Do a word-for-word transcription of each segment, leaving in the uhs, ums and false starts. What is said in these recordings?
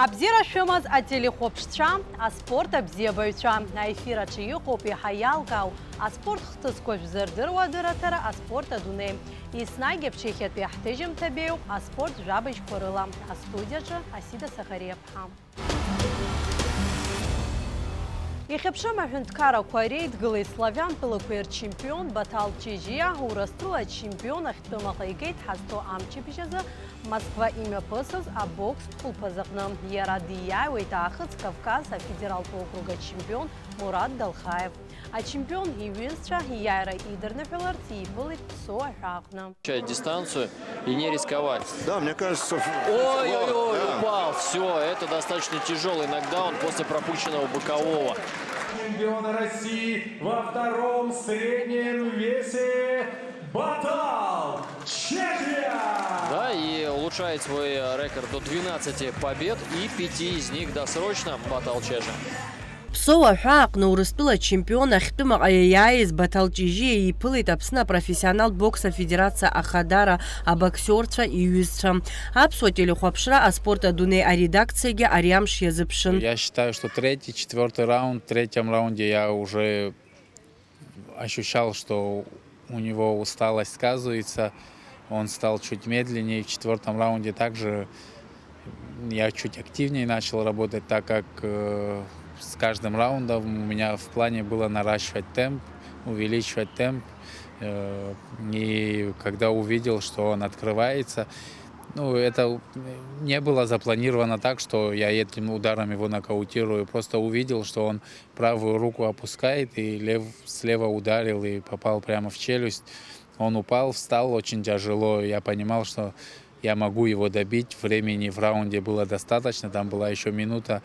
Абзиара шәымаз ателехәаԥшцәа, аспорт абзиабаҩцәа, аефир аҿы иҟоуп еиҳа иалкаау аспорт хҭысқәа шәзырдыруа адырраҭара «Аспорт адунеи». Еснагь аԥшьахьатәи ҳҭыжьымҭа беиоуп аспорт жәабжьқәа рыла. Астудиаҿы Асида Сахариаԥҳа. Ихьыԥшым аҳәынҭқаррақәа реидгылеи славиантәылақәеи рчемпион Баҭал Ҷыжьиа Урыстәыла ачемпион ахьтәымаҟа игеит ҳазҭо амчыбжь азы Москва имҩаԥысыз абокстә хәылԥазы аҟны. Иара диааиуеит Аахыҵ Кавказ афедералтә округ ачемпион Мурат Далхаев. Ачемпион иҩызцәа иааира идырныҳәаларц ииԥылеит Ԥсоу аҳәаа аҟны. Дистанцию и не рисковать. Да, мне кажется, ф-, Ой-ой-ой, да. Упал. Все, это достаточно тяжелый нокдаун после пропущенного бокового. Чемпиона России во втором среднем весе Батал Чечья! Да, и улучшает свой, э, рекорд до двенадцати побед, и пяти из них досрочно. Батал Чечья. Ԥсоу аҳәаа аҟны Урыстәыла ачемпион ахьтәымаҟа иаиааиз Баҭал Ҷыжьиа ииԥылеит Аԥсны апрофессионалтә бокс афедерациа Ахадара абоксиорцәа иҩызцәа. Аԥсуа телехәаԥшра «Аспорт адунеи» аредакциагьы ари амш иазыԥшын. Я считаю, что третий, четвёртый раунд, в третьем раунде я уже ощущал, что у него усталость сказывается, он стал чуть медленнее. В четвёртом раунде также я чуть активнее начал работать, так как, э, с каждым раундом у меня в плане было наращивать темп, увеличивать темп. Э, и когда увидел, что он открывается, ну, это не было запланировано так, что я этим ударом его нокаутирую. Просто увидел, что он правую руку опускает и лев-, слева ударил и попал прямо в челюсть. Он упал, встал очень тяжело. Я понимал, что я могу его добить. Времени в раунде было достаточно, там была ещё минута.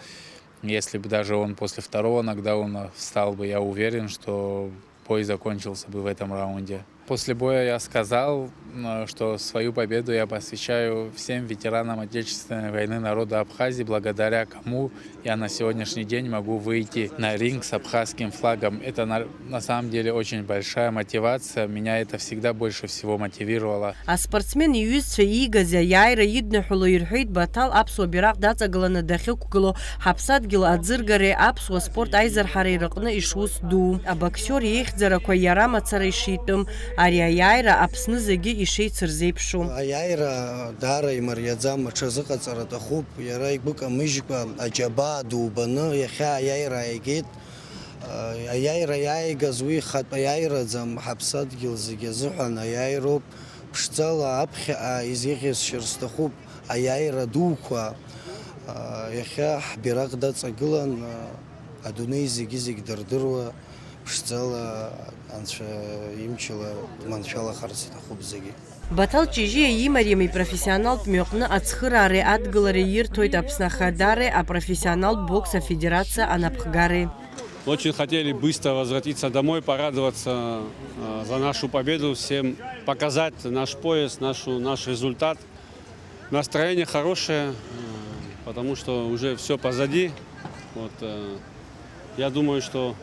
Если бы даже он после второго нокдауна встал бы, я уверен, что бой закончился бы в этом раунде. После боя я сказал, м, что свою победу я посвящаю всем ветеранам Отечественной войны народа Абхазии, благодаря кому я на сегодняшний день могу выйти на ринг с абхазским флагом. Это на, на самом деле очень большая мотивация. Меня это всегда больше всего мотивировало. Аспортсмен иҩызцәа иигаз аиааира идныҳәало ирҳәеит Баҭал аԥсуа бираҟ даҵагыланы дахьықәгылоу ҳаԥсадгьыл аӡыргареи аԥсуа спорт аизырҳареи рыҟны ишус ду. Абоксиор иеихьӡарақәа иара мацара ишитәым, ари аиааира Аԥсны зегьы ишеицырзеиԥшу. Аиааира даара имариаӡам, аҽазыҟаҵара аҭахуп, иара игәы камыжькәа аџьабаа дубаны иахьа аиааира ааигеит. Аиааира иааигаз уи ихатә аиааираӡам, ҳаԥсадгьыл зегьы азыҳәан аиааироуп. Ԥшӡала аԥхьаҟа изеиӷьасшьар сҭахуп аиааира дуқәа. Иахьа ҳбираҟ даҵагылан, адунеи зегьы-зегь дырдыруа, ԥшӡала Анцәа имчала дманшәалахарц иҭахуп зегьы. Баҭал Ҷыжьиа имариам ипрофессионалтә мҩаҟны ацхыраареи адгылареи ирҭоит Аԥсны Ахадареи апрофессионалтә бокс афедерациа анапхгареи. Очень хотели быстро возвратиться домой, порадоваться, э, за нашу победу, всем показать наш пояс, нашу, наш результат. Настроение хорошее, э, потому что уже всё позади. Вот, э, я думаю, что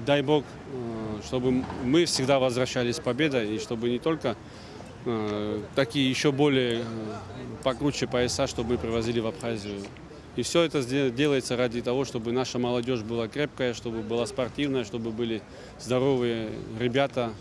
дай Бог, э, чтобы м-, мы всегда возвращались с победой, и чтобы не только, э, такие ещё более, э, покруче пояса, чтобы мы привозили в Абхазию. И всё это сде-, делается ради того, чтобы наша молодёжь была крепкая, чтобы была спортивная, чтобы были здоровые ребята,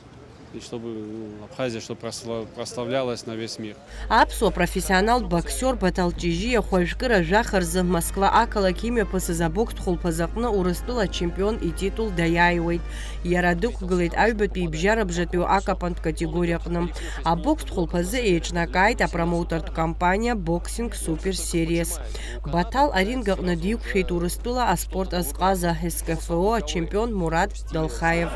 и чтобы, ну, Абхазия, чтобы просла-, прославлялась на весь мир. Аԥсуа профессионалтә боксиор Баҭал Ҷыжьиа хәажәкыра жәаха рзы Москва ақалақь имҩаԥысыз абокстә хәылԥазы аҟны Урыстәыла ачемпион ититул даиааиуеит. Иара дықәгылеит аҩбатәи ибжьарабжатәиу акапантә категориа аҟны. Абокстә хәылԥазы еиҿнакааит апромоутертә компаниа Boxing Super Series. Баҭал аринг аҟны диқәшәеит Урыстәыла аспорт азҟаза, СКФО ачемпион Мурат Далхаев.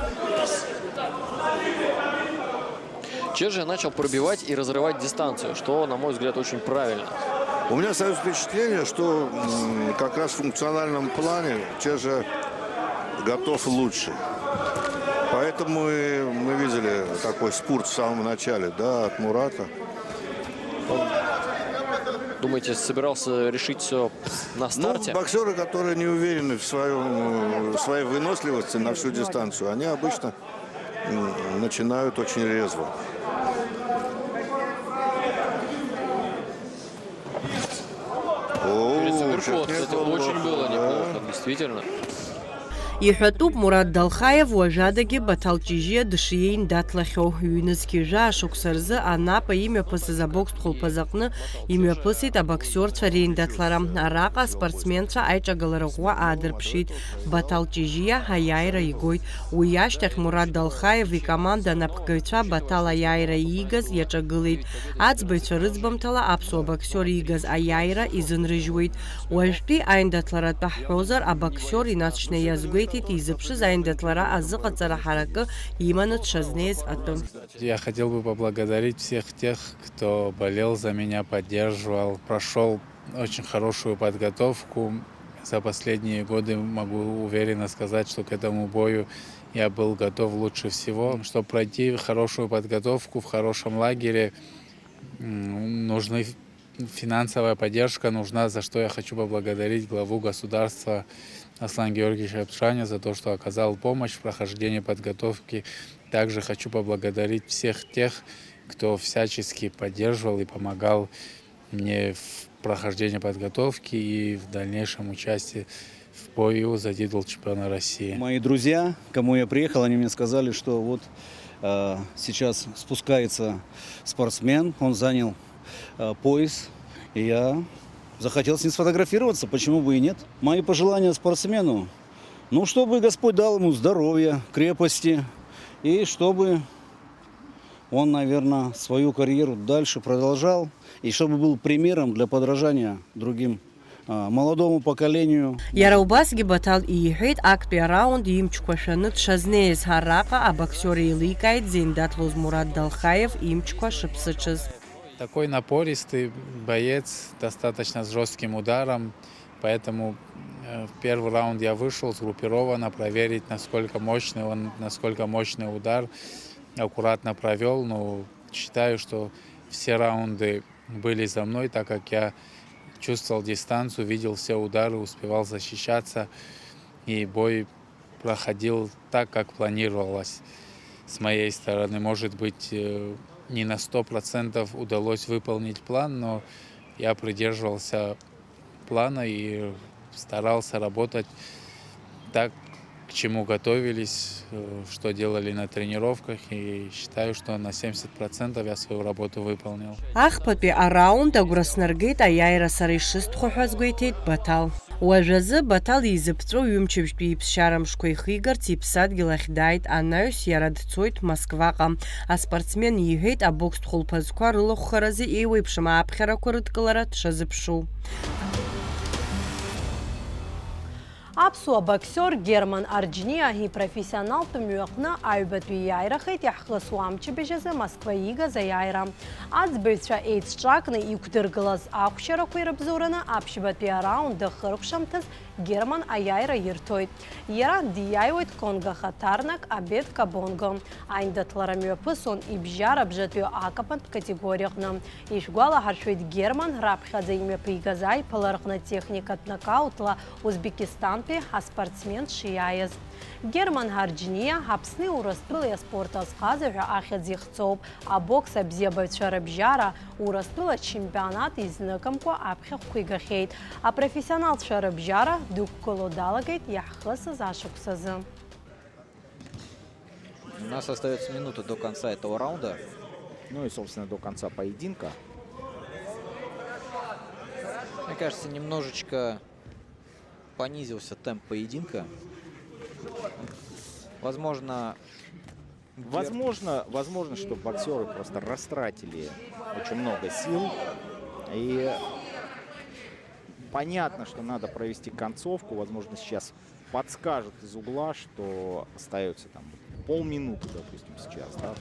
Чежа начал пробивать и разрывать дистанцию, что, на мой взгляд, очень правильно. У меня создается впечатление, что, м, как раз в функциональном плане Чежа готов лучше. Поэтому и мы видели такой спорт в самом начале, да, от Мурата. Думаете, собирался решить всё на старте? Ну, боксёры, которые не уверены в своём, э, своей выносливости на всю дистанцию, они обычно, м, начинают очень резво. Перед Суберкуловым, кстати, очень было неплохо, действительно. Иҳәатәуп Мурат Далхаев уажәадагьы Баҭал Ҷыжьиа дышиеиндаҭлахьоу. Ҩнызқьи жәаа шықәса рзы Анапа имҩаԥысыз абокстә хәылԥазы аҟны имҩаԥысит абоксиорцәа реиндаҭлара. Араҟа аспортсменцәа аиҿагылара ӷәӷәа аадырԥшит. Баҭал Ҷыжьиа аиааира игоит. Уи ашьҭахь Мурат Далхаев икоманда анапхгаҩцәа Баҭал аиааира иигаз иаҿагылеит. Аӡбаҩцәа рыӡбамҭала аԥсуа боксиор иигаз аиааира изынрыжьуеит. Уажәтәи аиндаҭларатәы ҳҳәозар, абоксиор инаҵшьны иазгәеиҭеит изыԥшыз аиндаҭлара азыҟаҵара ҳаракы иманы дшазнеиз атәы. Я хотел бы поблагодарить всех тех, кто болел за меня, поддерживал, прошёл очень хорошую подготовку. За последние годы могу уверенно сказать, что к этому бою я был готов лучше всего. Чтобы пройти хорошую подготовку в хорошем лагере, м, нужны финансовая поддержка нужна, за что я хочу поблагодарить главу государства Аслана Георгиевича Апшаня за то, что оказал помощь в прохождении подготовки. Также хочу поблагодарить всех тех, кто всячески поддерживал и помогал мне в прохождении подготовки и в дальнейшем участии в бою за титул чемпиона России. Мои друзья, кому я приехал, они мне сказали, что вот, э, сейчас спускается спортсмен, он занял, э, пояс, и я захотел с ним сфотографироваться, почему бы и нет. Мои пожелания спортсмену, ну, чтобы Господь дал ему здоровья, крепости, и чтобы он, наверное, свою карьеру дальше продолжал, и чтобы был примером для подражания другим, а, молодому поколению. Иара убасгьы Баҭал иҳәеит, актәи араунд имчқәа шәаны дшазнеиз. Араҟа абоксиор еиликааит зеиндаҭлоз Мурат Далхаев имчқәа шыԥсыҽыз. Такой напористый боец, достаточно с жёстким ударом, поэтому, э, в первый раунд я вышел сгруппированно проверить, насколько мощный он, насколько мощный удар. Аккуратно провёл, но считаю, что все раунды были за мной, так как я чувствовал дистанцию, видел все удары, успевал защищаться, и бой проходил так, как планировалось с моей стороны. Может быть, э, не на сто процентов удалось выполнить план, но я придерживался плана и старался работать так, к чему готовились, э, что делали на тренировках, и считаю, что на семьдесят процентов я свою работу выполнил. Ахԥатәи араунд агәра снаргеит аиааира сара ишысҭаху ҳәа азгәеиҭеит Баҭал. Уажәазы Баҭал изыԥҵәоу ҩымчыбжьтәи иԥсшьара мшқәа ихигарц иԥсадгьыл ахь дааит, анаҩс иара дцоит Москваҟа. Аспортсмен иҳәеит, абокстә хәылԥазқәа рылахәхаразы еиуеиԥшым ааԥхьарақәа рыдкылара дшазыԥшу. Аԥсуа боксиор Герман Арџьниа ипрофессионалтә мҩаҟны аҩбатәи иааирахеит иаҳхысуа амчыбжь азы Москва иигаз аиааира. Аӡбаҩцәа еицҿакны иқәдыргылаз ахәшьарақәа ирыбзоураны аԥшьбатәи араунд ахыркәшамҭаз Герман аиааира ирҭоит. Иара диааиуеит Конго хаҭарнак Абед Кабонго. Аиндаҭлара мҩаԥысуан ибжьара бжатәи акапантә категориаҟны. Ишәгәалаҳаршәоит, Герман раԥхьаӡа имҩаԥигаз аиԥылараҟны техникатә нокаутла Узбекистантәи аспортсмен шиааиз. Герман Арџьниа Аԥсни Урыстәылеи аспорт азҟаза ҳәа ахьӡ ихҵоуп. Абокс абзиабаҩцәа рыбжьара Урыстәыла ачемпионат изныкымкәа аԥхьахәқәа игахьеит. Апрофессионалцәа рыбжьара дықәгыло далагеит иаҳхысыз ашықәс азы. У нас остаётся минута до конца этого раунда. Ну и, собственно, до конца поединка. Мне кажется, немножечко понизился темп поединка. Возможно, Возможно, возможно, что боксёры просто растратили очень много сил. И понятно, что надо провести концовку. Возможно, сейчас подскажут из угла, что остаётся там полминуты, допустим, сейчас, да.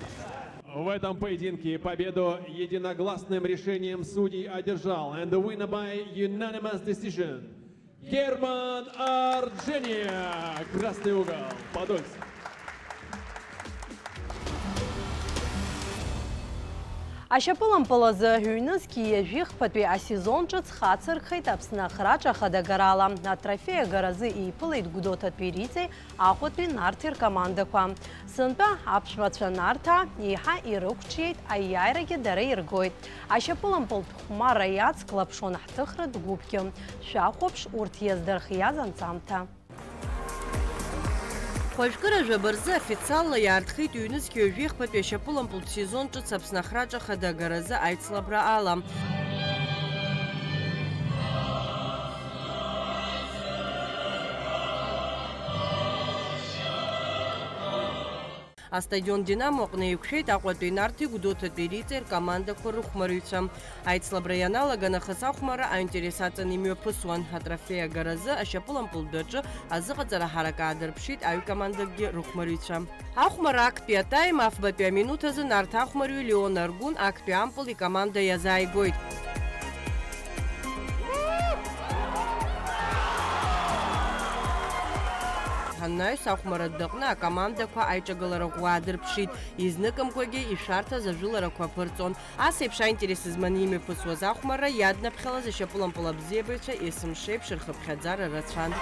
В этом поединке победу единогласным решением судей одержал and the winner by unanimous decision, Герман Арджения, красный угол, Подольск. Ашьапылампыл азы ҩнызқьи ҩажәи хԥатәи асезон ҿыц хацыркхеит Аԥсны ахраҿ ахадагарала. Атрофеи агаразы еиԥылеит Гәдоуҭатәи Риҵеи Аҟәатәи Нарҭи ркомандақәа. Сынтәа аԥшәмацәа Нарҭаа еиҳа ирықәҿиеит, аиааирагьы дара иргоит. Ашьапылампылтә хәмарра иацклаԥшуан ҳҭыхратә гәыԥгьы. Шәахәаԥш урҭ иаздырхиаз анҵамҭа. Хәажәкыра жәаба рзы официалла иаартхеит ҩнызқьи ҩажәи хԥатәи ашьапылампылтә сезон ҿыц Аԥсны ахраҿ ахадагаразы аицлабра ала. Астадион Динамо аҟны еиқәшәеит Аҟәатәи Нарҭи Гәдоуҭатәи Риҵеи ркомандақәа рыхәмарҩцәа. Аицлабра ианалага нахыс ахәмарра аинтерес аҵаны имҩаԥысуан. Атрофеи агаразы ашьапылампылтәаҿы азыҟаҵара ҳарак аадырԥшит аҩ командакгьы рыхәмарҩцәа. Ахәмарра актәи атайм афбатәи аминуҭ азы Нарҭ ахәмарҩы Леон Аргәын актәи ампыл икоманда иазааигоит. Анаҩс ахәмарратә аҟны акомандақәа аиҿагылара ӷәӷәа аадырԥшит, изныкымкәагьы ишәарҭаз ажәыларақәа аԥырҵон. Ас еиԥш аинтерес зманы имҩаԥысуаз ахәмарра иаднаԥхьалаз ашьапылампыл абзиабаҩцәа есымша еиԥш рхыԥхьаӡара рацәан.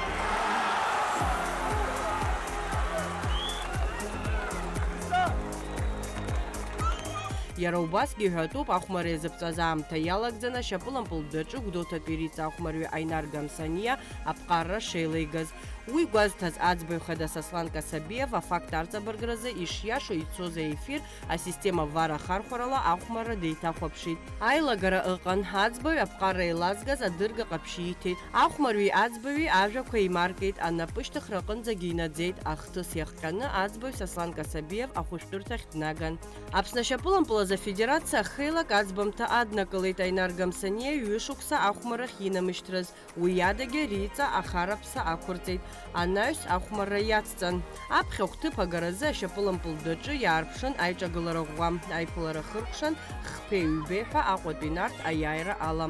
Иара убасгьы иҳәатәуп, ахәмарра иазыԥҵәаз аамҭа иалагӡаны ашьапылампылтәаҿы Гәдоуҭатәи Риҵа ахәмарҩы Аинар Гамсаниа аԥҟарра шеилеигаз. Уи гәазҭаз аӡбаҩ хада Сослан Касабиев афакт арҵабыргразы ишиашоу ицоз аефир асистема ВАР ахархәарала ахәмарра деиҭахәаԥшит. Аилагара ыҟан, аӡбаҩ аԥҟарра еилазгаз адырга ҟаԥшь ииҭеит. Ахәмарҩи аӡбаҩи ажәақәа еимаркит, анапышьҭыхра аҟынӡагьы инаӡеит, ахҭыс иахҟьаны аӡбаҩ Сослан Касабиев ахәышәтәырҭахь днаган. Аԥсны ашьапылампыл азы афедерациа ахеилак аӡбамҭа аднакылеит Аинар Гамсаниа ҩышықәса ахәмаррахь инамышьҭраз. Уи адагьы Риҵа ахараԥса ақәырҵеит, анаҩс ахәмарра иацҵан. Аԥхьахә ҭыԥ агаразы ашьапылампылтәаҿы иаарԥшын аиҿагылара ӷәӷәа, аиԥылара хыркәшан хԥеи ҩбеи ҳәа Аҟәатәи Нарҭ аиааира ала.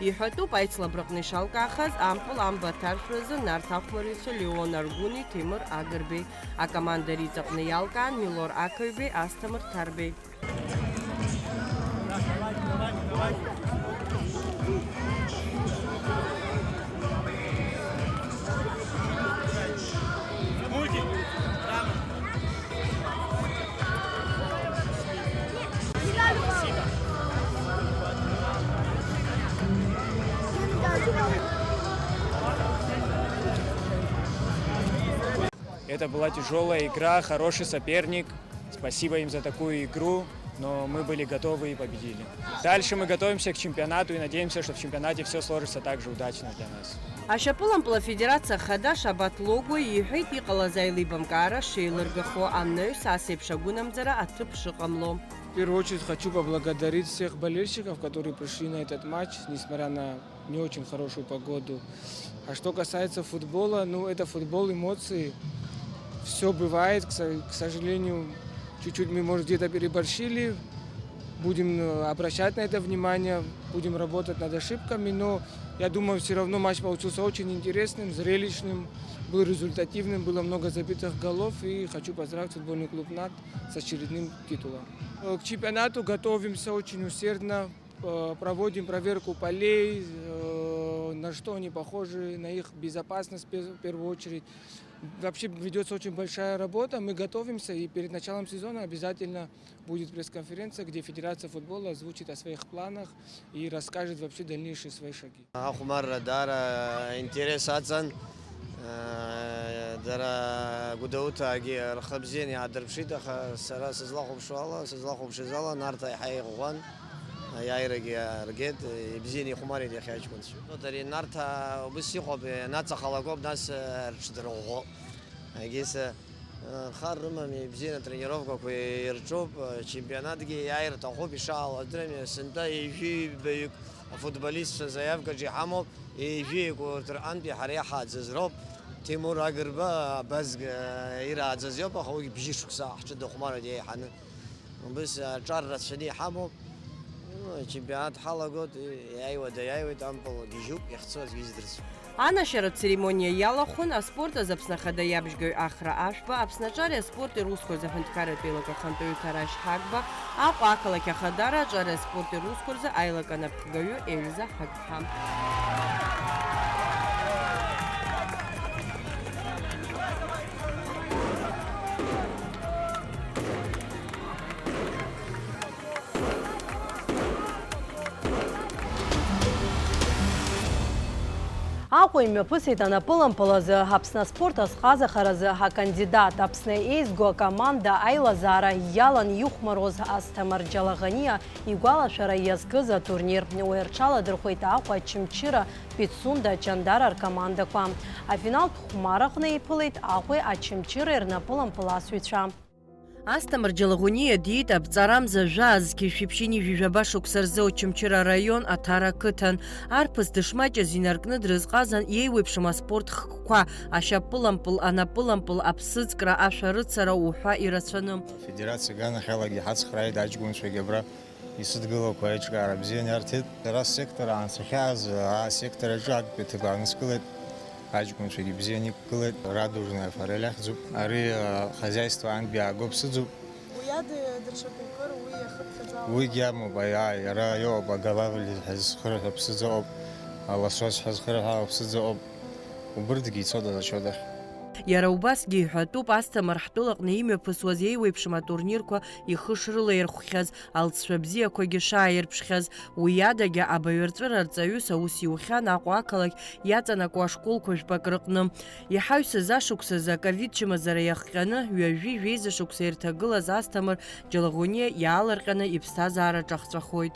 Иҳәатәуп, аицлабраҟны ишалкаахаз ампыл амба аҭаршәразы Нарҭ ахәмарҩцәа Леон Аргәыни Ҭемыр Агрбеи, акоманда Риҵаҟны иалкаан Милор Ақаҩбеи Асҭамыр Ҭарбеи. Это была тяжелая игра, хороший соперник. Спасибо им за такую игру, но мы были готовы и победили. Дальше мы готовимся к чемпионату и надеемся, что в чемпионате всё сложится так же удачно для нас. Ашьапылампыл афедерациа хада Шабаҭ Логәуа иҳәеит, иҟалаз аилибамкаара шеилыргахо, анаҩс ас еиԥш агәынамӡара аҭыԥ шыҟамло. В первую очередь хочу поблагодарить всех болельщиков, которые пришли на этот матч, несмотря на не очень хорошую погоду. А что касается футбола, ну, это футбол, эмоции. Всё бывает, к со-, к сожалению, чуть-чуть мы, может, где-то переборщили. Будем, э, обращать на это внимание, будем работать над ошибками, но я думаю, всё равно матч получился очень интересным, зрелищным, был результативным, было много забитых голов, и хочу поздравить футбольный клуб «Нарт» с очередным титулом. Э, к чемпионату готовимся очень усердно. Э, проводим проверку полей, э, на что они похожи, на их безопасность в пер-, в первую очередь. Вообще ведётся очень большая работа, мы готовимся, и перед началом сезона обязательно будет пресс-конференция, где Федерация футбола озвучит о своих планах и расскажет вообще дальнейшие свои шаги. Ахәмарра даара интерес аҵан, дара Гәдоуҭагьы рхы бзианы иаадырԥшит, аха сара сызлахәаԥшуа ала, сызлахәаԥшыз ала, Нарҭаа еиҳа иӷәӷәан, аиааирагьы ааргеит, ибзианы ихәмарит иахьа аҷкәынцәа. Ари Нарҭаа убыс иҟоуп, ианаҵахалак ауп, нас рҽдырӷәӷәо. Егьыс Нхар рымам, ибзианы атренировкақәа ирҿуп, чемпионатгьы иааир рҭахуп, ишаауа адырами, сынтәа ҩажәи ҩбаҩык афутболистцәа заиавкаҿы иҳамоуп, ҩажәи ҩык урҭ рҟынтәи ҳара иҳааӡаз роуп, Ҭемур Агрба абазг ирааӡаз иоуп, аха уигь бжьышықәса ҳҿы дыхәмаруеит иеиҳаны. Убыс аҿар рацәаны иҳамоуп, ну, ачемпионат ҳалагоит, иааиуа даиааиуеит, ампыл гьежьуп, иахьцо аӡәгьы издырӡом. Анашьаратә церемониа иалахәын аспорт азы Аԥсны Ахада иабжьгаҩ Ахра Ашәба, Аԥсны аҿареи аспорти русқәа рзы аҳәынҭқарратә еилак ахантәаҩы Ҭарашь Ҳагба, Аҟәа ақалақь Ахадара аҿареи аспорти русқәа рзы аилак анапхгаҩы Ельза Ҳагба. Аҟәа имҩаԥысит анапылампыл азы Аԥсны аспорт азҟазахаразы акандидат, Аԥсны еизго акоманда аилазаара иалан ихәмаруаз Асҭамыр Џьалагәаниа игәалашәара иазкыз атурнир. Уи рҽаладырхәеит Аҟәа, Очамчыра, Пицунда, Ҷандара ркомандақәа. Афиналтә хәмараҟны иԥылеит Аҟәеи Очамчыреи рнапылампыласҩцәа. Асҭамыр Џьалагәаниа диит аԥҵарамза жәа азқьи шәиԥшьыни жәаба шықәса рзы Очамчыра араион Аҭара ақыҭан. Арԥыс дышмаҷыз инаркны дрызҟазан иеиуеиԥшым аспорт хкқәа, ашьапылампыл, анапылампыл, аԥсыӡкра, ашәарыцара уҳәа ирацәаны. Афедерациа аганахьалагьы ҳацхрааит аҷкәынцәагьы абра. Исыдгылақәа аиҿкаара бзианы иарҭеит. Сара ссектор аан сахьааз, аа, асектор аҿы актәи аҭыԥ ааныскылеит. Аҷкәынцәагьы бзианы иқәгылеит. Радужная форель ахьӡуп. Ари, аа, хозяйство антәи ааго ԥсыӡуп. Уи ада даҽакы икыр, уи иахыԥхьаӡалақәа. Уигьы амоуп, аиаа, иара иоуп, аголавль ҳәа зхырҳәо ԥсыӡ ыҟоуп, алосось ҳәа зхырҳәаауа ԥсыӡ ыҟоуп. Убырҭгьы ицоит азачиодахь. Иара убасгьы иҳәатәуп, Асҭамыр ҳтәылаҟны имҩаԥысуаз еиуеиԥшым атурнирқәа ихы шрылаирхәхьаз, алҵшәа бзиақәагьы шааирԥшхьаз. Уи адагьы абаҩрҵәыра рҵаҩыс аус иухьан Аҟәа ақалақь иаҵанакуа ашколқәа жәпак рыҟны. Иҳаҩсыз ашықәсазы аковид чымазара иахҟьаны ҩажәи жәеиза шықәса ирҭагылаз Асҭамыр Џьалагәаниа иаалырҟьаны иԥсҭазаара ҿахҵәахоит.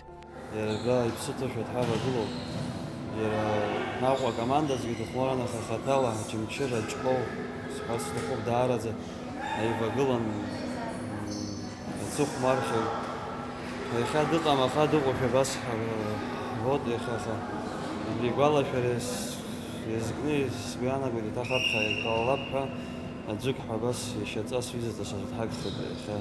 Иара абра иԥсы ҭоушәа дҳавагылоуп. Иара Аҟәа акомандазгьы дыхәмаран, аха хаҭала Очамчыра аҷкәын сҳәарц сҭахуп, даараӡа аивагылан, м, ицыхәмархьоит. Иахьа дыҟам, аха дыҟоушәа абас ҳа-, ҳбоит иахьа, аха абри игәалашәара иаз-, иазкны сгәы иаанагоит, еиҭах аԥхьа иҟалап ҳәа, аӡәык ҳәа абас иашьаҵас ҩызаҵас аӡә дҳагхеит иахьа.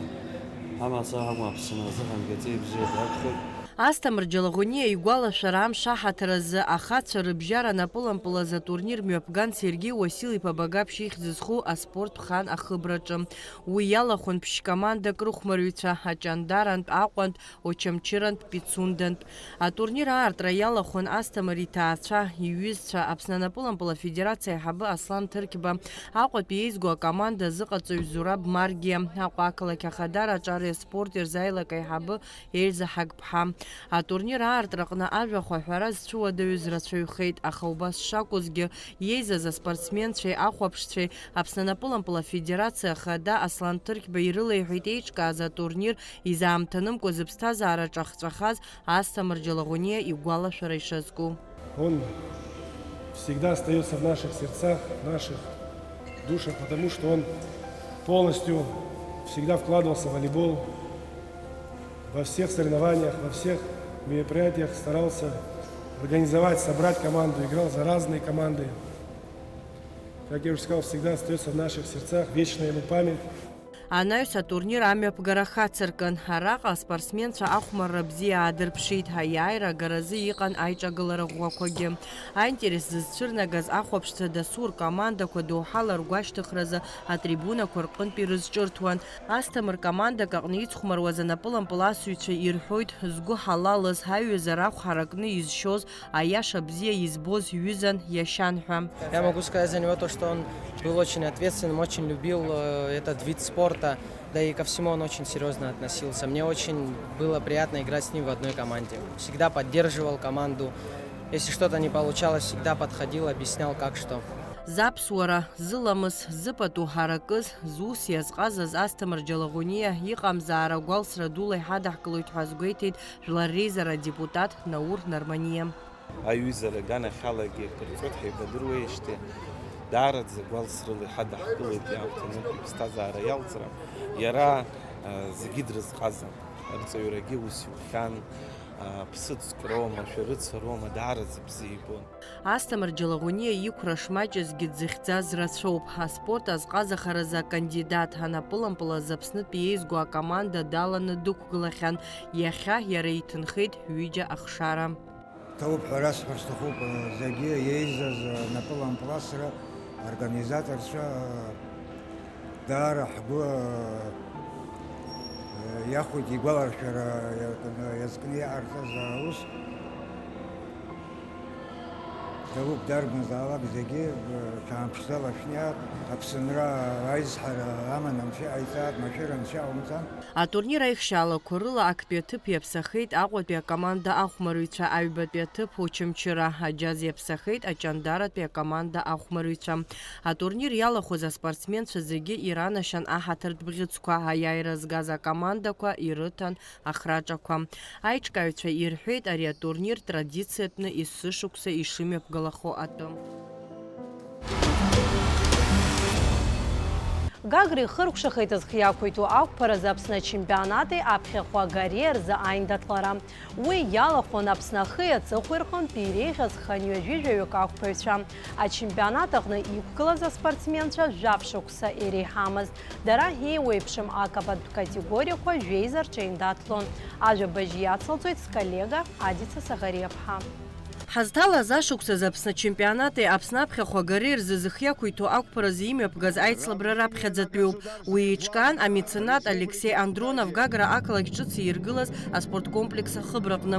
Ҳамацара акәым, Аԥсны азыҳәангьы аҵеи бзиа дагхоит. Асҭамыр Џьалагәаниа игәалашәара амш аҳаҭыр азы ахацәа рыбжьара напылампыл азы атурнир мҩаԥган Сергеи Уасил-иԥа Багаԥшь ихьӡ зху аспорт ԥхан ахыбраҿы. Уи иалахәын ԥшь-командак рыхәмарҩцәа, Аҷандарантә, Аҟәантә, Очамчырантә, Пицундантә. Атурнир аартра иалахәын Асҭамыр иҭаацәа, иҩызцәа, Аԥсны анапылампыл афедерациа аиҳабы Аслан Ҭырқьба, Аҟәатәи еизго акоманда азыҟаҵаҩ Зураб Маргиа, Аҟәа ақалақь Ахадара аҿареи аспорти рзы аилак аиҳабы Ельза Ҳагԥҳа. Атурнир аартраҟны ажәахә аҳәара зцәыуадаҩыз рацәаҩхеит, аха убас шакәызгьы, иеизаз аспортсменцәеи ахәаԥшцәеи Аԥсны анапылампыл афедерациа ахада Аслан Ҭырқьба ирылеиҳәеит еиҿкааз атурнир изаамҭанымкәа зыԥсҭазаара ҿахҵәахаз Асҭамыр Џьалагәаниа игәалашәара ишазку. Он всегда остаётся в наших сердцах, в наших душах, потому что он полностью всегда вкладывался в волейбол, во всех соревнованиях, во всех мероприятиях старался организовать, собрать команду, играл за разные команды. Как я уже сказал, всегда остаётся в наших сердцах, вечная ему память. Анаҩс атурнир амҩаԥгара хацыркын. Араҟа аспортсменцәа ахәмарра бзиа аадырԥшит, аиааира агаразы иҟан аиҿагылара ӷәӷәақәагьы. Аинтерес зызцәырнагаз ахәаԥшцәа дасу ркомандақәа доуҳала ргәашьҭыхразы атрибунақәа рҟынтә ирызҿырҭуан. Асҭамыр командак аҟны ицхәмаруаз анапылампыласыҩцәа ирҳәоит, згәы ҳалалыз, ҳаҩызара ахә ҳаракны изшьоз, аиаша бзиа избоз ҩызан, иашьан ҳәа. Я могу сказать за него то, что он был очень ответственным, очень любил, э, этот вид спорта, да и ко всему он очень серьёзно относился. Мне очень было приятно играть с ним в одной команде. Всегда поддерживал команду. Если что-то не получалось, всегда подходил, объяснял, как что. Заԥсуара, зыламыс, зыпату ҳаракыз, зус иазҟазаз Асҭамыр Џьалагәаниа иҟамзаара гәалсра дула иҳадаҳкылоит ҳәа азгәеиҭеит Жәлар реизара адепутат Наур Нарманиа. Аҩызара аганахьалагьы акыр ҵуеит, ҳаибадыруеижьҭеи, даараӡа гәалсрыла иҳадаҳкылоит иаамҭа аныҟәи иԥсҭазаара иалҵра. Иара, а, зегьы дрызҟазан, арҵаҩрагьы ус иухьан, а, ԥсыӡк роума, шәарыцара роума, даараӡа бзиа ибон. Асҭамыр Џьалагәаниа иқәра шмаҷызгьы дзыхьӡаз рацәоуп. Аспорт азҟазахаразы акандидат, анапылампыл азы Аԥснытәи еизго акоманда даланы дықәгылахьан, иахьа иара иҭынхеит ҩыџьа ахшара. Ҭабуп ҳәа расҳәар сҭахуп, зегьы еизаз напылампыласра, организаторцәа, даара ҳгәы иахәеит игәаларшәара иазкны иҟарҵаз аус. Ҭабуп дарбанзаалак зегьы ҽаамԥшӡала шәниаҭ, Аԥсынра аизҳара аман анцәа иҟаиҵааит, машәыр анцәа иҟаумҵан. Атурнир аихшьаалақәа рыла актәи аҭыԥ иаԥсахеит Аҟәатәи акоманда ахәмарыҩцәа, аҩбатәи аҭыԥ Очамчыра, аџьаз иаԥсахеит Аҷандаратәи акоманда ахәмарыҩцәа. Атурнир иалахәыз аспортсменцәа зегьы иранашьан аҳаҭыртә бӷьыцқәа, аиааира згаз акомандақәа ирыҭан ахраҿақәа. Аиҿкааҩцәа ирҳәеит ари атурнир традициатәны есышықәса ишымҩаԥгалахо атәы. Гагра ихыркәшахеит зхы иақәиҭу ақәԥаразы Аԥсны ачемпионати аԥхьахәы агареи рзы аиндаҭлара. Уи иалахәын Аԥсны ахи аҵыхәеи рҟынтә иреиӷьыз хынҩажәи жәаҩык ақәԥаҩцәа. Ачемпионат аҟны иқәгылаз аспортсменцәа жәаф шықәса иреиҳамызт. Дара еиуеиԥшым акапантә категориақәа жәеиза рҿы еиндаҭлон. Ажәабжь иацылҵоит сколлега Адица Саӷариаԥҳа. Ҳазҭалаз ашықәсазы Аԥсны ачемпионати Аԥсны аԥхьахә агареи рзы зхы иақәиҭу ақәԥаразы имҩаԥгаз аицлабра раԥхьаӡатәиуп. Уи еиҿкаан амеценат Алексеи Андронов Гагра ақалақь ҿыц ииргылаз аспорткомплекс ахыбраҟны.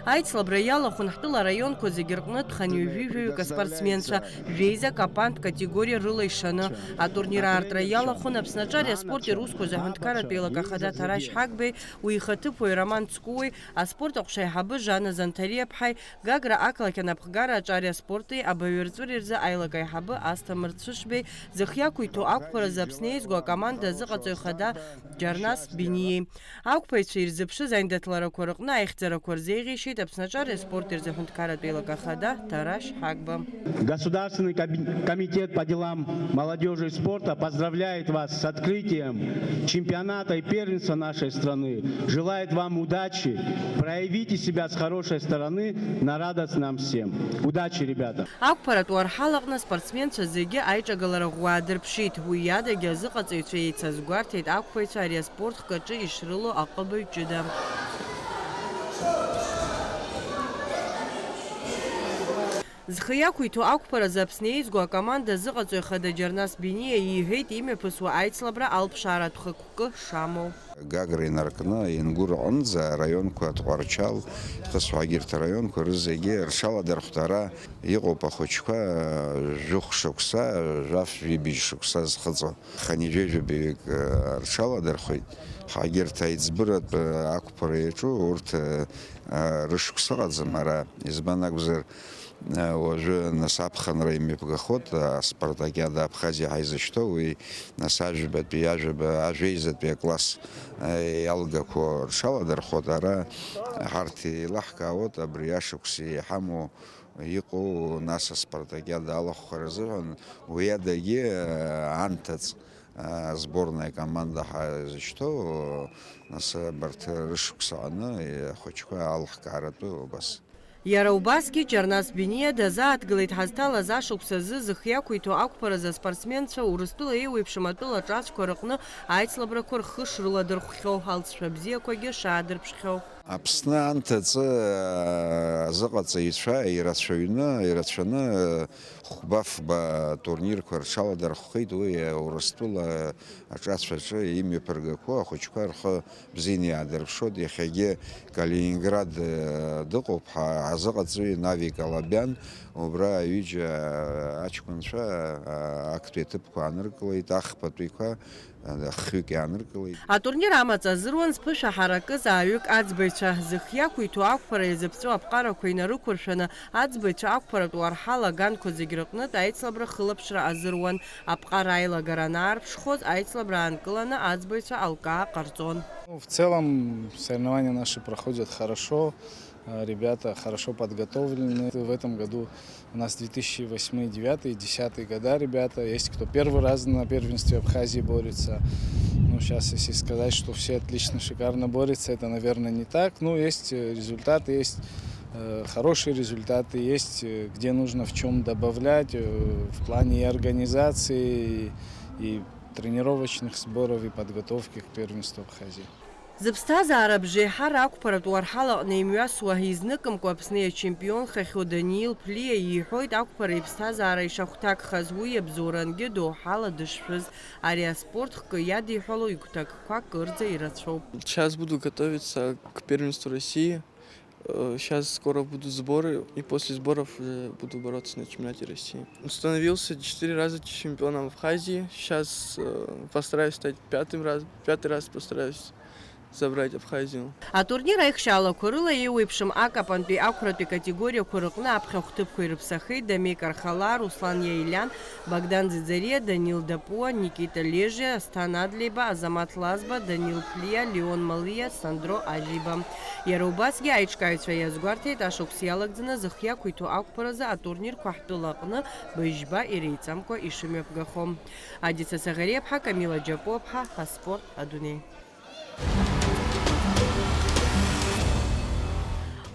Аицлабра иалахәын ҳтәыла араионқәа зегьы рҟнытә хынҩажәи жәаҩык аспортсменцәа, жәеизак апант категориа рыла ишаны. Атурнир аартра иалахәын Аԥсны аҿари аспорти русқәа рзы аҳәынҭқарратә еилак ахада Ҭарашь Ҳагбеи, уи ихаҭыԥуаҩ Роман Цкуеи, аспорт аҟәша аиҳабы Жанна Занҭариаԥҳаи, Гагра ақалақь анапхгара аҿари аспорти абаҩрҵәыреи рзы аилак аиҳабы Асҭамыр Цәышбеи, зхы иақәиҭу ақәԥаразы Аԥсны еизго акоманда азыҟаҵаҩ хада Џьарнас Биниеи. Ақәԥаҩцәа ирзыԥшыз аиндаҭларақәа рыҟны аихьӡарақәа рзеиӷьеишьеит Аԥсны аҿари аспорти рзы аҳәынҭқарратә еилак ахада Ҭарашь Ҳагба. Государственный каби-, комитет по делам молодежи и спорта поздравляет вас с открытием чемпионата и первенства нашей страны. Желает вам удачи. Проявите себя с хорошей стороны на радость нам всем. Удачи, ребята! Ақәԥаратә уарҳал аҟны аспортсменцәа зегьы аиҿагалара ӷәӷәа аадырԥшит. Уи иадагьы азыҟаҵаҩцәа еицазгәарҭеит ақәԥаҩцәа ари аспорт хкаҿы ишрылоу аҟыбаҩ ҷыда. Зхы иақәиҭу ақәԥаразы Аԥсны еизго акоманда азыҟаҵаҩ хада Џьарнас Биниа иҳәеит имҩаԥысуа аицлабра алԥшааратә хықәкы шамоу. Гагра инаркны, Ингәыр аҟынӡа араионқәа Тҟәарчал, хысҳәа егьырҭ араионқәа рызегьы рҽаладырхәит. Ара иҟоуп ахәыҷқәа, жәохә шықәса, жәаф-жәибжь шықәса зхыҵуа. Хынҩажәи жәаҩык рҽаладырхәит. Ҳагьырҭ аиҵбыратә ақәԥара иаҿу урҭ рышықәс ыҟаӡам ара. Избан акәзар, уажәы нас аԥхынра имҩаԥгахоит, аспартакиада Абхазиа ҳаизышьҭоу, уи нас ажәбатәи, ажәаба, ажәеизатәи акласс иалгақәо рҽаладырхәоит. Ара ҳарҭ еилаҳкаауеит абри ашықәс иҳамоу иҟоу, нас аспартакиада алахәхара азыҳәан, уи адагьы анҭыҵ, а, сборная команда ҳазышьҭоу, нас абарҭ рышықәс аҟны ахәыҷқәа алҳкааратәы убас. Иара убасгьы Џьарнас Биниа дазааҭгылеит ҳазҭалаз ашықәс азы зхы иақәиҭу ақәԥаразы аспортсменцәа Урыстәыла еиуеиԥшым атәыла ҿацәқәа рыҟны аицлабрақәа рхы шрыладырхәхьоу, алҵшәа бзиақәагьы шаадырԥшхьоу. Аԥсны анҭыҵы, а, азыҟаҵаҩцәа ирацәаҩны, ирацәаны, а, хәба-фба турнирқәа рҽаладырхәхеит, уи, а, Урыстәыла аҿацәаҿы имҩаԥыргақәо ахәыҷқәа рхы бзианы иаадырԥшуеит. Иахьагьы Калининград, а, дыҟоуп ҳа-, ҳазыҟаҵаҩы Навик Алабиан, убра аҩыџьа, а, аҷкәынцәа, а, актәи аҭыԥқәа ааныркылеит, ахԥатәиқәа, ахҩык иааныркылеит. Атурнир амаҵ азыруан зԥышәа ҳаракыз ааҩык аӡбаҩцәа. Зхы иақәиҭу ақәԥара иазыԥҵәо аԥҟарақәа инарықәыршәаны, аӡбаҩцәа ақәԥаратә уарҳал аганқәа зегь рыҟнытә аицлабра хылаԥшра азыруан. Аԥҟара аилагара анаарԥшхоз, аицлабра аанкыланы аӡбаҩцәа алкаа ҟарҵон. Ну, в целом, соревнования наши проходят хорошо. Э, ребята хорошо подготовлены. В этом году у нас две тысячи восьмой, девятый, десятый года ребята. Есть кто первый раз на первенстве Абхазии борется. Ну, щас, если сказать, что все отлично, шикарно борются, это, наверное, не так. Ну, есть, э, результаты, есть, э, хорошие результаты, есть, э, где нужно в чём добавлять, э, в плане и организации, и, и тренировочных сборов и подготовки к первенству Абхазии. Зыԥсҭазаара бжеиҳара ақәԥаратә уарҳалаҟны имҩасуа, изныкымкәа Аԥсны иачемпионхахьоу Даниил Ԥлиа иҳәоит ақәԥара иԥсҭазаара ишахәҭакхаз, уи иабзоурангьы доуҳала дышшәыз, ари аспорт хкы иадиҳәало игәҭакқәа кырӡа ирацәоуп. Сейчас буду готовиться к первенству России. Сейчас скоро будут сборы, и после сборов уже буду бороться на чемпионате России. Становился четыре раза чемпионом Абхазии. Сейчас постараюсь стать пятым раз, пятый раз постараюсь забрать Абхазию. Атурнир аихшьаалақәа рыла еиуеиԥшым акапантәи ақәратәи категориақәа рыҟны аԥхьахә ҭыԥқәа ирыԥсахеит Дамеи Кархала, Руслан Иаилиан, Богдан Ӡиӡариа, Данил Дапуа, Никита Лежиа, Асҭан Адлеиба, Азамаҭ Лазба, Данил Ԥлиа, Леон Малиа, Сандро Ажьиба. Иара убасгьы аиҿкааҩцәа иазгәарҭеит, ашықәс иалагӡаны зых иақәиҭу ақәԥаразы атурнирқәа ҳтәыла аҟны быжьба иреиҵамкәа ишымҩаԥгахо. Адица Саӷариаԥҳа, Камила Џьапуаԥҳа, аспорт адунеи.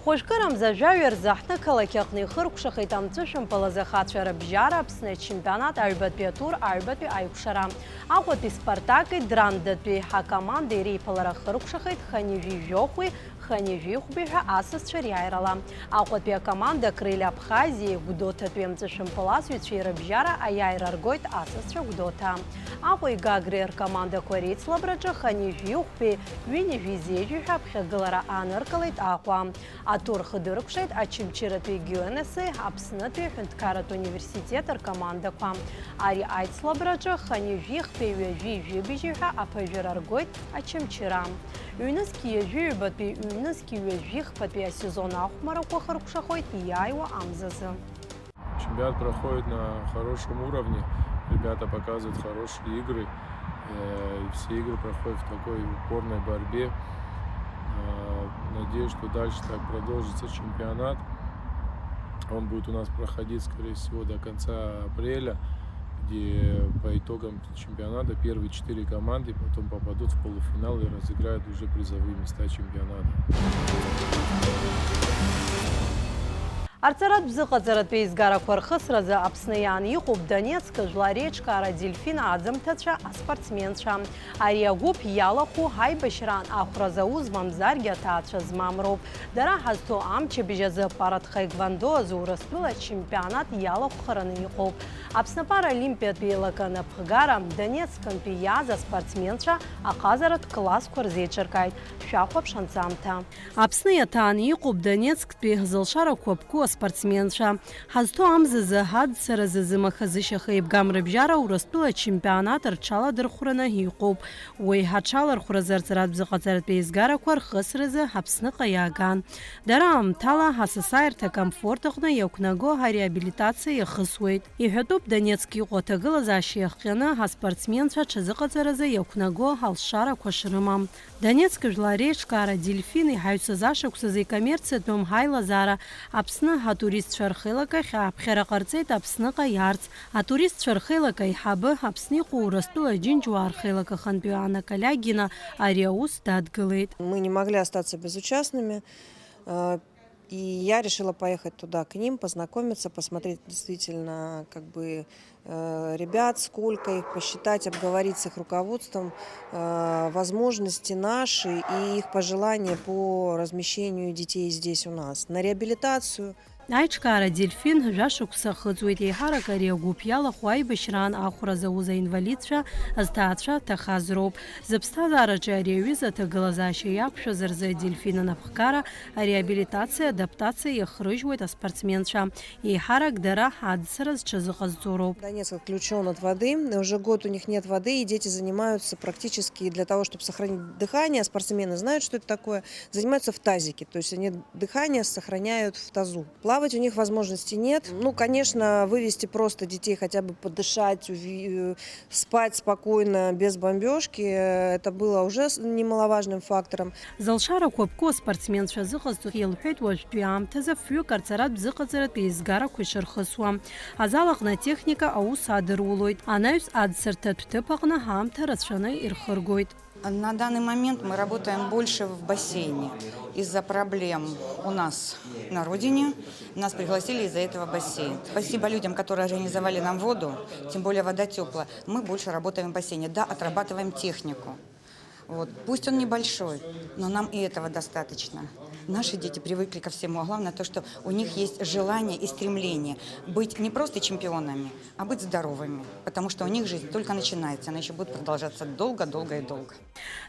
Хәажәкырамза жәаҩа рзы ҳҭнықалақь аҟны ихыркәшахеит амҵәышәымпыл азы ахацәа рыбжьара Аԥсны ачемпионат аҩбатәи атур аҩбатәи аиқәшара. Аҟәатәи Спартаки Драндатәи ҳакомандеи реиԥылара хыркәшахеит Ханижәи жәохәи Ханижәи хәби ҳәа асасцәа риааирала. Аҟәатәи акоманда Крылья Абхазии Гәдоуҭатәи амҵәышәымпыл асыҩцәеи рыбжьара аиааира ргоит асасцәа Гәдоуҭа. Аҟәеи Гагреи ркомандақәа реицлабраҿы Ханижәи хәби ҩынҩажәи зежәи ҳәа аԥхьагылара ааныркылеит Аҟәа. Атур хыдыркәшеит Очамчыратәи Г Н С-и Аԥснытәи аҳәынҭқарратә университет ркомандақәа. Ари аицлабраҿы Ханижәи хԥеи ҩажәи жәибжьи ҳәа аԥыжәара ргоит Очамчыра. Ҩнызқьи ҩажәи ҩбатәи, ҩнызқьи ҩажәи хԥатәи асезон ахәмарақәа хыркәшахоит иааиуа амзазы. Чемпионат проходит на хорошем уровне, ребята показывают хорошие игры. Э, и все игры проходят в такой упорной борьбе. Э, надеюсь, что дальше так продолжится чемпионат. Он будет у нас проходить, скорее всего, до конца апреля, где по итогам чемпионата первые четыре команды потом попадут в полуфинал и разыграют уже призовые места чемпионата. Арҵаратә бзыҟаҵаратә еизгарақәа рхысразы Аԥсны иаан иҟоуп Донецк жәлар реиҿкаара Дельфин аӡымҭацәа, аспортсменцәа. Ари агәыԥ иалахәу ҳаибашьраан ахәра зауз мамзаргьы аҭаацәа змам роуп. Дара ҳазҭо амчыбжь азы парад тхэквондо азы Урыстәыла ачемпионат иалахәхараны иҟоуп. Аԥсны апаралимпиатә еилакы анапхгара Донецкынтәи иааз аспортсменцәа аҟазаратә классқәа рзеиҿыркааит. Шәахәаԥш анҵамҭа. Аԥсны иаҭааны иҟоуп Донецктәи зылшарақәа ԥку аспортсменцәа. Ҳазҭо амзазы, ҳаӡцаразы зымаха-зышьаха еибгам рыбжьара Урыстәыла ачемпионат рҽаладырхәраны иҟоуп. Уи ҳаҽалархәразы арҵаратә бзыҟаҵаратә еизгарақәа рхысразы Аԥсныҟа иааган. Дара аамҭала асасааирҭа акомфорт аҟны иақәнаго ареабилитациа иахысуеит. Иҳәатәуп Донецк иҟоу аҭагылазаашьа иахҟьаны аспортсменцәа аҽазыҟаҵаразы иақәнаго алшарақәа шрымам. Донецк жәлар реиҿкаара Дельфин иҳаҩсыз ашықәсазы икоммерциатәым ҳаилазаара Аԥсны атуристцәа рхеилакахь ааԥхьара ҟарҵеит Аԥсныҟа иаарц. Атуристцәа рхеилак аиҳабы, Аԥсны иҟоу Урыстәыла Аџьынџьуаа рхеилак ахантәаҩы Анна Калиагина ари аус дадгылеит. Мы не могли остаться безучастными. И я решила поехать туда, к ним, познакомиться, посмотреть действительно, как бы, э, ребят, сколько их, посчитать, обговорить с их руководством, э, возможности наши и их пожелания по размещению детей здесь у нас на реабилитацию. Аиҿкаара Дельфин жәашықәса ахыҵуеит, еиҳарак ари агәыԥ иалахәу аибашьраан ахәра зауз аинвалидцәа, зҭаацәа ҭахаз роуп. Зыԥсҭазаараҿы ари аҩыза аҭагылазаашьа иақәшәаз рзы Дельфин анапхгара, ареабилитациа, адаптациа иахрыжьуеит аспортсменцәа. Еиҳарак дара аӡсара зҽазыҟазҵо роуп. Донецк отключён от воды. Уже год у них нет воды, и дети занимаются практически для того, чтобы сохранить дыхание. Спортсмены знают, что это такое. Занимаются в тазике. То есть они дыхание сохраняют в тазу. Плавать у них возможности нет. Ну, конечно, вывести просто детей хотя бы подышать, уви- спать спокойно, без бомбёжки, это было уже с- немаловажным фактором. Зылшарақәа ԥку аспортсменцәа зыҟазҵо илҳәеит уажәтәи аамҭазы фҩык арҵаратә бзыҟаҵаратә еизгарақәа ишырхысуа. Азал аҟны атехника аус адырулоит. Анаҩс аӡсырҭатә ҭыԥ аҟны ҳаамҭа рацәаны ирхыргоит. На данный момент мы работаем больше в бассейне из-за проблем у нас На родине нас пригласили из-за этого бассейн. Спасибо людям, которые организовали нам воду, тем более вода теплая. Мы больше работаем в бассейне. Да, отрабатываем технику. Вот. Пусть он небольшой, но нам и этого достаточно. Наши дети привыкли ко всему, а главное то, что у них есть желание и стремление быть не просто чемпионами, а быть здоровыми, потому что у них жизнь только начинается, она еще будет продолжаться долго, долго и долго.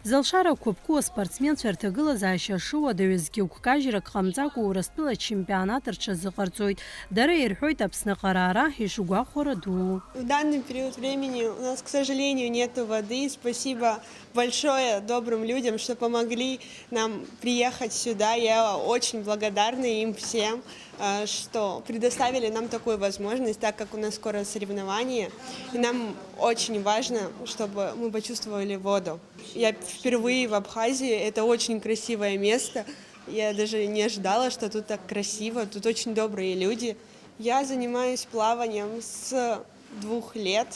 Зылшара қәыԥқәоу аспортсменцәа рҭагылазаашьа шыуадаҩызгьы гәкажьрак ҟамҵакәа Урыстәыла ачемпионат рҽазыҟарҵоит. Дара ирҳәоит Аԥсны аҟара ара ишгәахәара дуу. В данный период времени у нас, к сожалению, нету воды. Спасибо большое добрым людям, что помогли нам приехать сюда. Я очень благодарна им всем, э, что предоставили нам такую возможность, так как у нас скоро соревнования. И нам очень важно, чтобы мы почувствовали воду. Я впервые в Абхазии. Это очень красивое место. Я даже не ожидала, что тут так красиво. Тут очень добрые люди. Я занимаюсь плаванием с двух лет.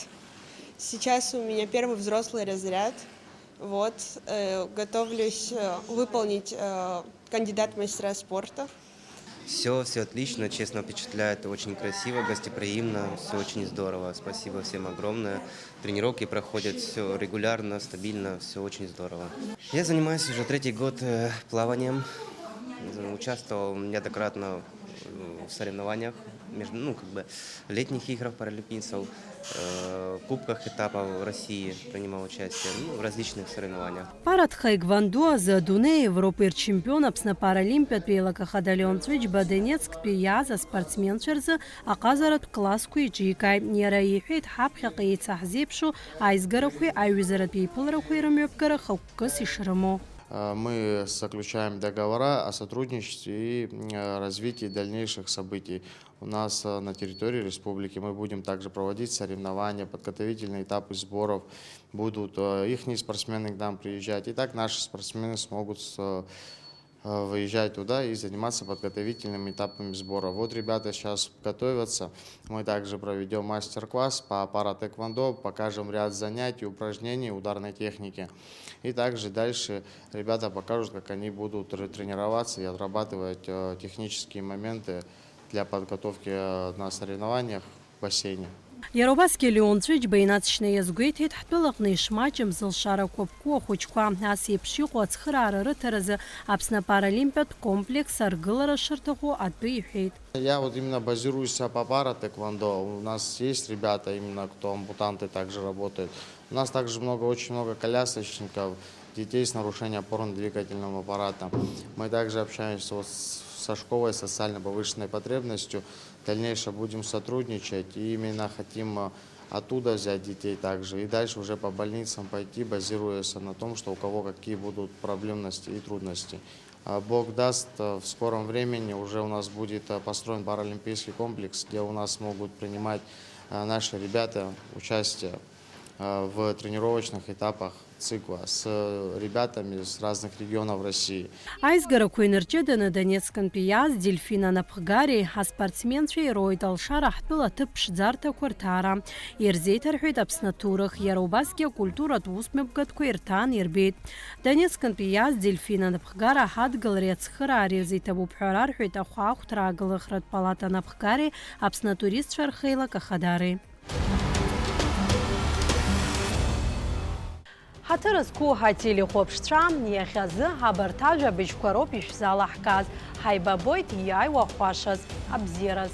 Сейчас у меня первый взрослый разряд. Вот, э, готовлюсь, э, выполнить, э, кандидат мастера спорта. Все, все отлично, честно впечатляет, очень красиво, гостеприимно, все очень здорово. Спасибо всем огромное. Тренировки проходят все регулярно, стабильно, все очень здорово. Я занимаюсь уже третий год, э, плаванием. Участвовал неоднократно, э, в соревнованиях, между, ну, как бы, летних играх паралимпийцев, э, кубках этапов России принимал участие, ну, в различных соревнованиях. Парад тхэквондо азы адунеи Европеи рчемпион, Аԥсны апаралимпиатә еилакы ахада Леон Ҵәыџьба Донецктәи иааз аспортсменцәа рзы аҟазаратә классқәа еиҿикааит. Иара иҳәеит, ҳаԥхьаҟа еицаҳзеиԥшу аизгарақәеи аиҩызаратә еиԥыларақәеи рымҩаԥгара хықәкыс ишрымоу. Э, мы заключаем договора о сотрудничестве и, м, э, развитии дальнейших событий. У нас, э, на территории республики мы будем также проводить соревнования, подготовительные этапы сборов. Будут, э, ихние спортсмены к нам приезжать. И так наши спортсмены смогут с-, э, выезжать туда и заниматься подготовительными этапами сбора. Вот ребята сейчас готовятся. Мы также проведем мастер-класс по пара-тэквондо, покажем ряд занятий, упражнений, ударной техники. И также дальше ребята покажут, как они будут тр-, тренироваться и отрабатывать, э, технические моменты для подготовки, э, на соревнованиях в бассейне. Иара убасгьы Леон Ҵәыџьба инаҵшьны иазгәеиҭеит, ҳтәылаҟны ишмаҷым зылшара қәыԥқәоу ахәыҷқәа. Ас еиԥш иҟоу ацхыраара рыҭаразы Аԥсны апаралимпиатә комплекс аргылара шырҭаху атәы иҳәеит. Я вот именно базируюсь по пара-тэквондо. У нас есть ребята, именно кто ампутанты, также работают. У нас также много, очень много колясочников, детей с нарушением опорно-двигательного аппарата. Мы также общаемся вот с, со школой с социально повышенной потребностью. В дальнейшем будем сотрудничать и именно хотим, э, оттуда взять детей также. И дальше уже по больницам пойти, базируясь на том, что у кого какие будут проблемности и трудности. А Бог даст, э, в скором времени уже у нас будет, э, построен паралимпийский комплекс, где у нас могут принимать, э, наши ребята участие, э, в тренировочных этапах цикла с, э, ребятами с разных регионов России. Аизгарақәа инарҷыданы Донецкынтәи иааз Дельфина Напхгари аспортсменцәа ироуеит алшара ҳтәыла аҭыԥ ԥшӡарҭақәа рҭаара. Ирзеиҭарҳәеит Аԥсны аҭоурых, иара убасгьы акультуратә усмҩаԥгатәқәа ирҭан, ирбеит. Донецкынтәи иааз Дельфина Напхгара ҳадгылареи ацхыраареи рзы иҭабуп ҳәа рарҳәеит ахәаахәҭра ааглыхратә палата Напхгареи Аԥсны атуристцәа рхеилак ахадареи. Ҳаҭыр зқәу ҳателехәаԥшцәа, иахьазы абарҭ ажәабжьқәа роуп ишәзалаҳгаз. Ҳаибабоит иааиуа хәашаз, абзиараз.